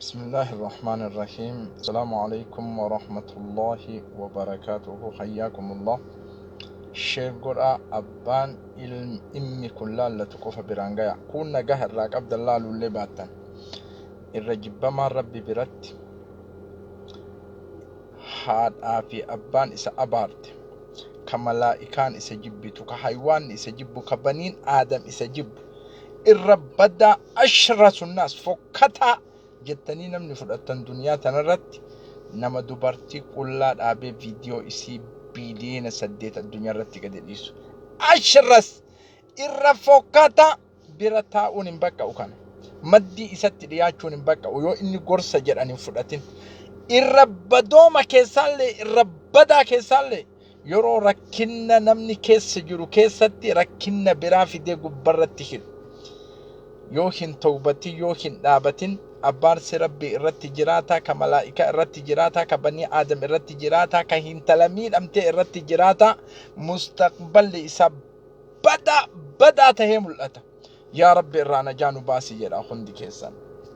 بسم الله الرحمن الرحيم. السلام عليكم ورحمة الله وبركاته. حياكم الله. Share godhaa, abbaan ilmi kun laallatu qofa biraan gaya. Kun nagaha irraa qabdan laaluullee baattan. Irra jibbamaan Rabbi biratti haadhaa fi abbaan isa abaarte, ka malaa'ikaan isa jibbitu, ka haywaanni isa jibbu, ka baniin Aadam isa jibbu, irra badaa, ashrasu naas, fokkataa jettanii namni fudhattan duniyaa tanarratti nama dubartii qullaa dhaabee viidiyoo isii biiliyoona 8 addunyaa irratti gadi dhiisu. Ashras, irra fokkataa bira taa'uun hin baqqa'u, kana maddii isatti dhiyaachuun hin baqqa'u yoo inni gorsa jedhan hin fudhatin. Irra badooma keessaallee, irra badaa keessaallee, yeroo rakkinna namni keessa jiru keessatti rakkinna biraa fidee gubbarratti hidhu. Yoo hin tawbatin, yoo hin dhaabatin, abbaarsi Rabbii irratti jiraataa, ka malaa'ikaa irratti jiraataa, ka banii Aadam irratti jiraataa, ka hintala miidhamtee irratti jiraataa, mustaqballi isaa badaa badaa tahee mul'ata. Yaa Rabbi, irraa najaa nu baasi jedha hundi keessan.